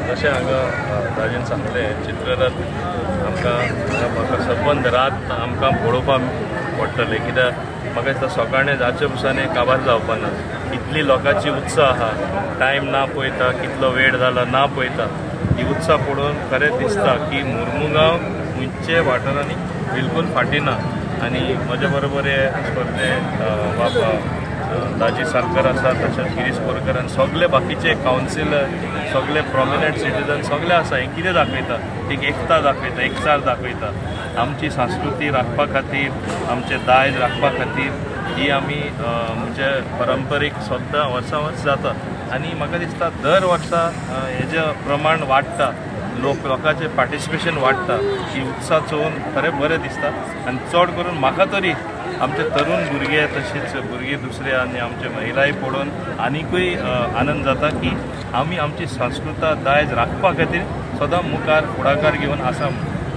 जशें हांगा दाजीन सांगलें चित्ररथ आमकां म्हाका सबंद रात आमकां पळोवपाक पडटलें कित्याक म्हाका दिसता सकाळीं जाचे पसून काबार जावपा ना इतली लोकांची उत्साह आहा टायम ना पळयता कितलो वेळ जाला ना पळयता ही उत्साह पळोवन खरें दिसता की मुर्मुगांव खंयचे वाठारांनी बिलकूल फाटीं ना आनी म्हज्या बरोबर हे स्पर्धे बाबा दाजी सालकर आसा तशेंच गिरीश बोरकर आनी सगळे बाकीचे कावन्सिलर सगळे प्रोमिनंट सिटीजन सगळे आसा हें कितें दाखयता एक एकता दाखयता एकचार दाखयता आमची संस्कृती राखपा खातीर आमचें दायज राखपा खातीर ही आमी म्हणजे परंपरीक सद्दां वर्सां वर्स जाता आनी म्हाका दिसता दर वर्सा हेजें प्रमाण वाडटा लोकांचें पार्टिसिपेशन वाडटा ही उत्साह चोवन खरें बरें दिसता आनी चड करून म्हाका तरी आमचे तरुण भुरगे तशेंच भुरगे दुसरे आनी आमचे महिलाय पळोवन आनिकूय आनंद जाता की आमी आमची संस्कृता दायज राखपा खातीर सदां मुखार फुडाकार घेवन आसा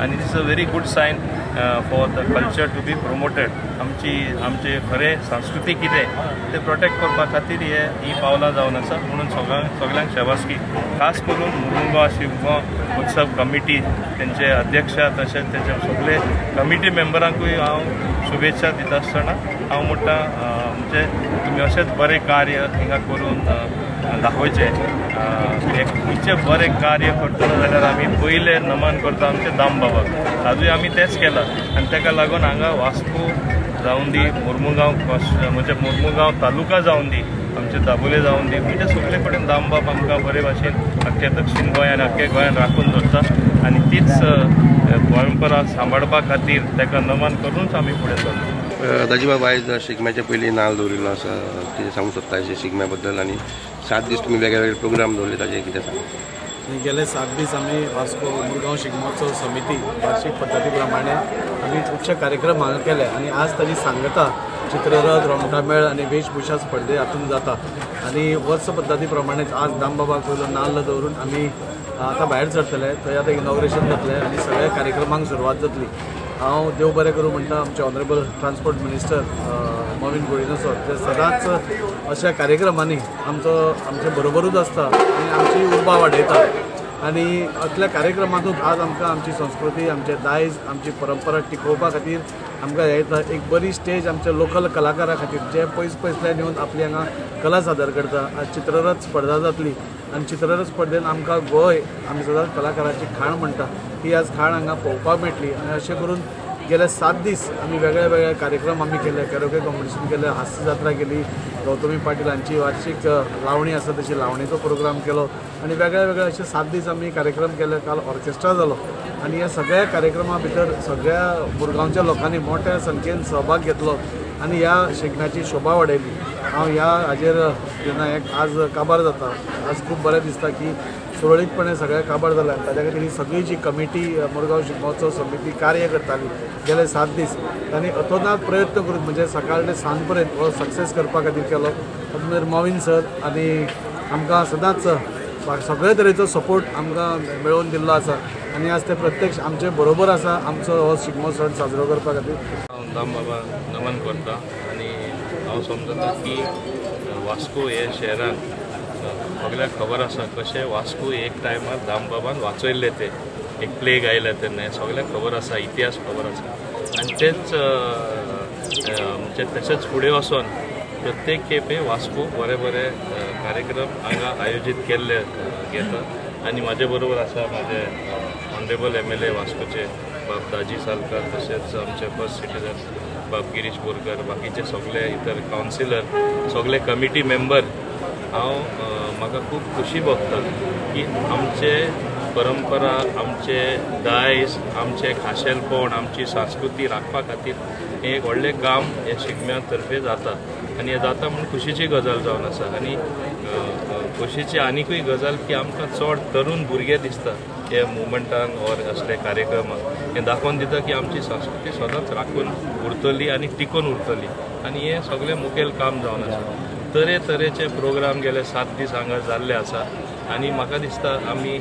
आनी this is a very good sign for the culture to be promoted. आमची आमचे खरें संस्कृती कितें तें प्रोटेक्ट करपा खातीर हे ही पावलां जावन आसा म्हणून सगळ्यांक शाबासकी खास करून मुर्मुगांव शिगमो उत्सव कमिटी तेंचे अध्यक्ष तशेंच तेंचे सगळे कमिटी मेंबरांकूय हांव शुभेच्छा दिता आसतना हांव म्हणटा म्हणजे तुमी अशेंच बरें कार्य हिंगा करून दाखोवचें एक खंयचें बरें कार्य करतलो जाल्यार आमी पयलें नमन करता आमचें दामबाबाक आजूय आमी तेंच केलां आनी ताका लागून हांगा वास्को जावन दी मुर्मुगांव म्हणजे मुर्मुगांव तालुका जावन दी आमचे दाबोले जावन दी म्हणजे सगळे कडेन दामबाब आमकां बरे भाशेन आख्खे दक्षीण गोंय आनी आख्खे गोंयान राखून दवरता आनी तीच परंपरा सांबाळपा खातीर ताका नमन करूनच आमी फुडें सरता. दाजीबाब आयज शिगम्याच्या पयलीं नाल्ल दवरिल्लो आसा कितें सांगूंक सोदता शिगम्या बद्दल आनी 7 दीस तुमी वेगळे वेगळे प्रोग्राम दवरले ताजेर कितें सांगू? गेले 7 दीस आमी वास्को मुरगांव शिगमोत्सव समिती वार्षिक पद्दती प्रमाणे आमी खुबशे कार्यक्रम हांगा केले आनी आज ताजी सांगता चित्ररथ रोमटामेळ आनी वेशभूषा स्पर्धे हातूंत जाता आनी वर्स पद्दती प्रमाणेच आज दामबाबाक पयलो नाल्ल दवरून आमी आतां भायर सरतले थंय आतां इनॉग्रेशन जातलें आनी सगळ्या कार्यक्रमांक सुरवात जातली. हांव देव बरें करूं म्हणटा आमचे honourable transport minister Mauvin Godinho sir ते सदांच अशा कार्यक्रमांनी आमचो आमचे बरोबरूच आसता आनी आमची उर्बा वाडयता आनी असल्या कार्यक्रमांतूच आज आमकां आमची संस्कृती आमचें दायज आमची परंपरा टिकोवपा खातीर आमकां येता एक बरी स्टेज आमच्या लोकल कलाकारां खातीर जे पयस पयसल्यान येवन आपली हांगा कला सादर करता. आज चित्ररथ स्पर्धा जातली आनी चित्ररथ स्पर्धेन आमकां गोंय आमी सदांच कलाकाराची खाण म्हणटा ती आज खाण हांगा पळोवपाक मेळटली आनी अशें करून गेले 7 दीस आमी वेगळे वेगळे कार्यक्रम आमी केले कॅरोके कॉम्पिटिशन केलें हास्य जात्रा केली गौतमी पाटील हांची वार्षिक लावणी आसा तशी लावणीचो प्रोग्राम केलो आनी वेगळे वेगळे अशे 7 दीस आमी कार्यक्रम केले. काल ऑर्केस्ट्रा जालो आनी ह्या सगळ्या कार्यक्रमा भितर सगळ्या मुरगांवच्या लोकांनी मोठ्या संख्येन सहभाग घेतलो आनी ह्या शिगम्याची शोभा वाडयली. हांव ह्या हाजेर जेन्ना एक आज काबार जाता आज खूब बरें दिसता की सुरळीतपणे सगळें काबार जालें आनी ताच्या खातीर ही सगळी जी कमिटी मुरगांव शिगमोत्सव समिती कार्य करताली गेले 7 दीस तांणी अतोनात प्रयत्न करून म्हणजे सकाळ ते सांज पर्यंत हो सक्सेस करपा खातीर केलो. तातूंत मॉविन सर आनी आमकां सदांच सगळे तरेचो सपोर्ट आमकां मेळोवन दिल्लो आसा आनी आज ते प्रत्यक्ष आमचे बरोबर आसा आमचो हो शिगमो सण साजरो करपा खातीर. हांव दामबाबा नमन करता आनी हांव समजता की वास्को हे शहरान सगळ्यांक खबर आसा कशें वास्को एक टायमार दामबाबान वाचयल्लें तें एक प्लेग आयलें तेन्ना हें सगळ्यांक खबर आसा इतिहास खबर आसा आनी तेच म्हणजे तशेंच फुडें वचोन प्रत्येक खेपे वास्को बरे बरे कार्यक्रम हांगा आयोजीत केल्ले घेता आनी म्हाजे बरोबर आसा म्हाजे ऑनरेबल MLA वास्कोचे बाब दाजी सालकर तशेंच आमचे फर्स्ट सिटीजन बाब गिरीश बोरकर बाकीचे सगळे इतर कावन्सिलर सगळे कमिटी मेंबर. हांव म्हाका खूब खुशी भोगता की आमचे परंपरा आमचे दायज आमचें खाशेलपण आमची संस्कृती राखपा खातीर हें एक व्हडलें काम हे शिगम्या तर्फे जाता आनी हें जाता म्हूण खुशीची गजाल जावन आसा आनी खुशीची आनिकूय गजाल की आमकां चड तरुण भुरगे दिसता हे मुवमेंटान ओर असले कार्यक्रमाक हें दाखोवन दिता की आमची संस्कृती सदांच राखून उरतली आनी टिकोवन उरतली आनी हें सगळें मुखेल काम जावन आसा. तरेतरेचे प्रोग्राम गेले 7 दीस हांगा जाल्ले आसा आनी म्हाका दिसता आमी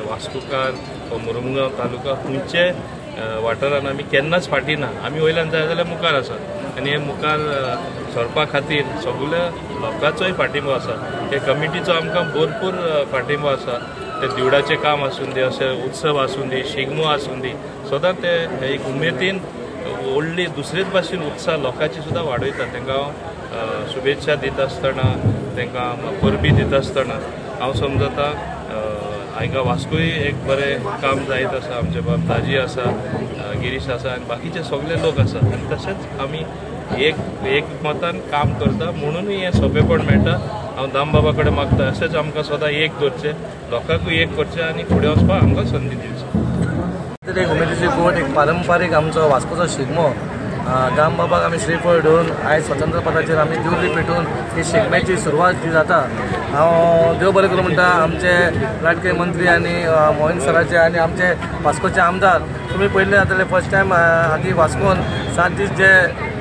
वास्कोकार मुर्मुगांव तालुका खंयचे वाठारान आमी केन्नाच फाटीं ना आमी वयल्यान जाय जाल्यार मुखार आसा आनी हे मुखार सरपा खातीर सगळ्या लोकांचोय फाटिंबो आसा हे कमिटीचो आमकां भरपूर फाटिंबो आसा. ते दिवडाचें काम आसूं दी, अशें उत्सव आसूं दी, शिगमो आसूं दी, सदांच ते एक उमेदीन व्हडली दुसरेच भाशेन उत्साह लोकांची सुद्दां वाडयता. तांकां हांव शुभेच्छा दिता आसतना, तांकां परबी दिता आसतना हांव समजता हांगा वास्कोय एक बरें काम जायत आसा. आमचे बाब दाजी आसा, गिरीश आसा आनी बाकीचे सगळे लोक आसा आनी तशेंच आमी एक एकमतान काम करता म्हणूनय हें सोंपेपण मेळटा. हांव दामबाबा कडेन मागता अशेंच आमकां सदां एक दवरचें, लोकांकूय एक करचें आनी फुडें वचपाक आमकां संदी दिवची. एक उमेदीची गोट, एक पारंपारीक आमचो वास्कोचो शिगमो दामबाबाक आमी श्रीफळ दवरून आयज स्वतंत्र पदाचेर आमी दिवली पेटून ही शिगम्याची सुरवात जी जाता. हांव देव बरें करूं म्हणटा आमचे लाडके मंत्री आनी मोहन सराचे आनी आमचे वास्कोचे आमदार, तुमी पयले जातले फर्स्ट टायम आदी वास्कोन 7 दीस जे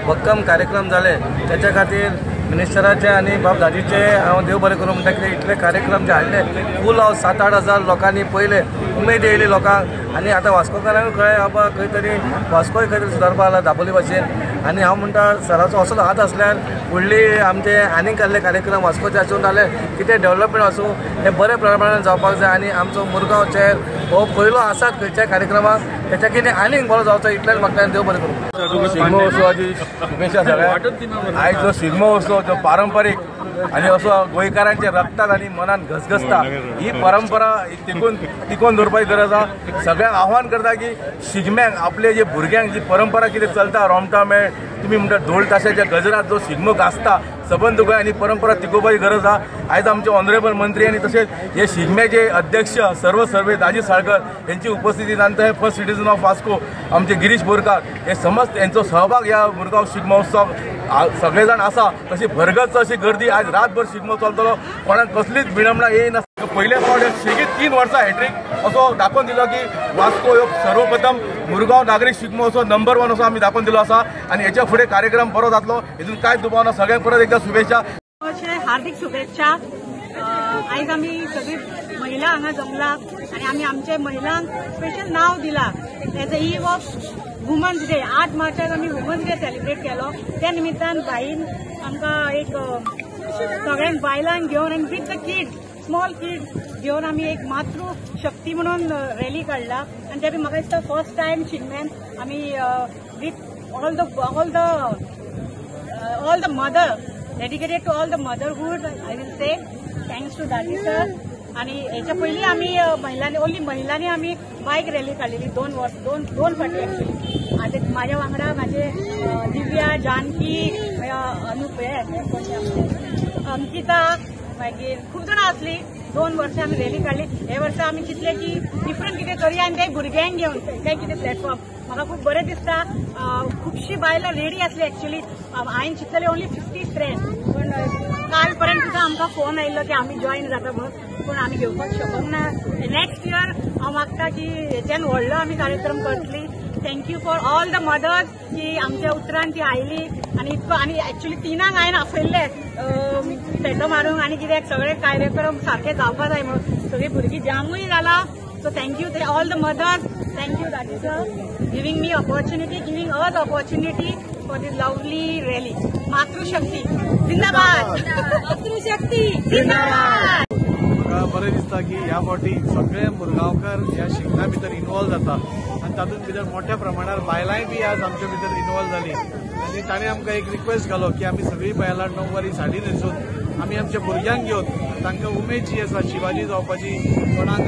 भक्कम कार्यक्रम जाले त्याच्या खातीर मिनिस्टराचे आनी बाब दाजीचे हांव देव बरें करूं म्हणटा. कित्याक इतले कार्यक्रम जे हाडले फूल हावस 7-8 हजार लोकांनी पयले उमेद येयली लोकांक आनी आतां वास्कोकारांकूय कळ्ळें बाबा खंय तरी वास्कोय खंय तरी सुदारपा आला दाबोली भाशेन. आनी हांव म्हणटा सराचो असोच हात आसल्यार फुडली आमचे आनीक कसले कार्यक्रम वास्कोचे आसूं नाल्यार कितें डेवलपमेंट आसूं हें बऱ्या प्रमाणान जावपाक जाय. आनी आमचो मुरगांव चेर हो पयलो आसात खंयच्याय कार्यक्रमाक त्याच्या कितें आनीक बरो जावचो इतल्यान म्हाका देव बरें करूं. शिगमो उत्सवाची शुभेच्छा सगळ्यांक. आयज जो शिगमो उत्सव जो पारंपारीक आनी असो गोंयकारांच्या रक्तात आनी मनान घसघसता ही परंपरा टिकोवन दवरपाची गरज आसा. सगळ्यांक आव्हान करता की शिगम्यांक आपले जे भुरग्यांक जी परंपरा कितें चलता रोमटा मेळ तुमी म्हणटा ढोल ताशाच्या गजरात जो शिगमो गाजता सबंद गोंय आनी परंपरा टिकोवपाची गरज आसा. आयज आमचे ऑनरेबल मंत्री आनी तशेंच हे शिगम्याचे अध्यक्ष सर्व सर्वे दाजी साळकर यांची उपस्थिती, नंतर हे फर्स्ट सिटीजन ऑफ वास्को आमचे गिरीश बोरकार हे समस्त यांचो सहभाग ह्या मुरगांव शिगमोत्सव सगळे जाण आसा. तशी भरगच्च अशी गर्दी आज रातभर शिगमो चलतलो, कोणाक कसलीच विडंबणा येयना. पयले फावट सेगीत 3 वर्सां हॅट्रीक असो दाखोवन दिलो की वास्को ह्यो सर्वप्रथम मुरगांव नागरीक शिगमो असो नंबर 1 असो आमी दाखोवन दिलो आसा आनी हेच्या फुडें कार्यक्रम बरो जातलो हेतून कांयच दुबाव ना. सगळ्यांक परत एकदा शुभेच्छा. हार्दिक शुभेच्छा. आयज आमी सगळी महिला हांगा जमला आनी आमी आमच्या महिलांक स्पेशल नांव दिला as a eve of women's day. 8 मार्चाक आमी वुमन्स डे सेलिब्रेट केलो त्या निमित्तान बाईन आमकां एक सगळ्यांक बायलांक घेवन आनी with the kids small kids घेवन आमी एक मातृशक्ती म्हणून रॅली काडला आनी ते बी म्हाका दिसता फर्स्ट टायम शिगम्यान आमी with all the mother dedicated to all the motherhood. I will say thanks to Daji sir. आनी हेच्या पयलीं आमी महिलांनी ओन्ली महिलांनी आमी बायक रॅली काडलेली दोन फावटी एक्चुअली. आतां म्हाज्या वांगडा म्हाजे दिव्या, जानकी, अनुप, अंकिता, मागीर खूब जाणां आसली. 2 वर्सां आमी रॅली काडली. हे वर्सा आमी चिंतलें की डिफरंट कितें करया आनी ते भुरग्यांक घेवन ते कितें प्लॅटफॉर्म म्हाका खूब बरें दिसता. खुबशीं बायलां रेडी आसली एक्चुअली. हांवें चिंतलें ओन्ली 50 फ्रेंड्स, पूण काल पर्यंत सुद्दां आमकां फोन आयिल्लो की आमी जॉयन जाता म्हणून, पूण आमी घेवपाक शकूंक ना. नेक्स्ट इयर हांव मागता की हेच्यान व्हडलो आमी कार्यक्रम करतली. Thank you for all the mothers की आमच्या उतरान ती आयली आनी इतको आनी एक्चुअली 3 हांवें आपयल्ले फेटो मारूंक आनी कित्याक सगळे कार्यक्रम सारके जावपा जाय म्हणून सगळीं भुरगीं जामूय जाला. So thank you all the mothers. Thank you Daji sir giving me opportunity, giving us opportunity for this lovely rally. Matrushakti जिंदाबाद, मातृशक्ती जिंदाबाद. म्हाका बरें दिसता की ह्या फावटी सगळे मुरगांवकार ह्या शिगम्या भितर इनवॉल्व जाता आनी तातूंत भितर मोठ्या प्रमाणार बायलांय बी आज आमच्या भितर इनवॉल्व जाली आनी ताणें आमकां एक रिक्वेस्ट घालो की आमी सगळीं बायलां 9 वारी साडी न्हेसून आमी आमच्या भुरग्यांक घेवन तांकां उमेद जी आसा शिवाजी जावपाची, कोणाक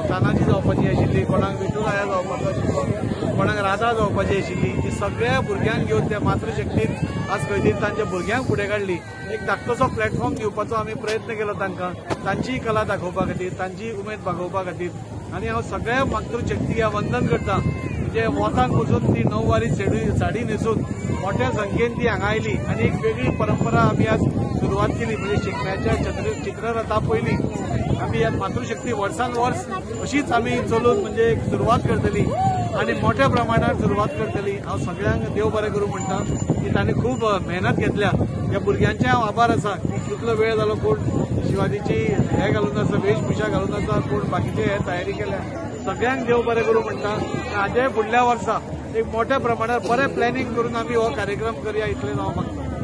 तानाजी जावपाची आशिल्ली, कोणाक विठुराया जावपाचो आशिल्लो, कोणाक राधा जावपाची आशिल्ली, ती सगळ्या भुरग्यांक घेवन त्या मातृशक्तीन आज खंय तरी तांच्या भुरग्यांक फुडें काडली. एक धाकटोसो प्लॅटफॉर्म दिवपाचो आमी प्रयत्न केलो तांकां, तांचीय कला दाखोवपा खातीर, तांची उमेद भागोवपा खातीर. आनी हांव सगळ्या मातृशक्तीक वंदन करता. म्हणजे वोतान वचून ती 9 वारी साडी न्हेसून मोठ्या संख्येन ती हांगा आयली आनी एक वेगळी परंपरा आमी आज सुरवात केली. म्हणजे शिगम्याच्या चित्ररथा पयलीं आमी ह्या मातृशक्ती वर्सान वर्स अशीच आमी चलून म्हणजे एक सुरवात करतली आनी मोठ्या प्रमाणात सुरवात करतली. हांव सगळ्यांक देव बरें करूं म्हणटा की तांणी खूब मेहनत घेतल्या. ह्या भुरग्यांचे हांव आभार आसा की कितलो वेळ जालो कोण शिवाजीची हे घालून आसा, वेशभूषा घालून आसा, कोण बाकीचे हे तयारी केल्या. सगळ्यांक देव बरें करूं म्हणटा. हाजे फुडल्या वर्सा एक मोठ्या प्रमाणात बरें प्लॅनिंग करून आमी हो कार्यक्रम करया इतलें हांव मागता.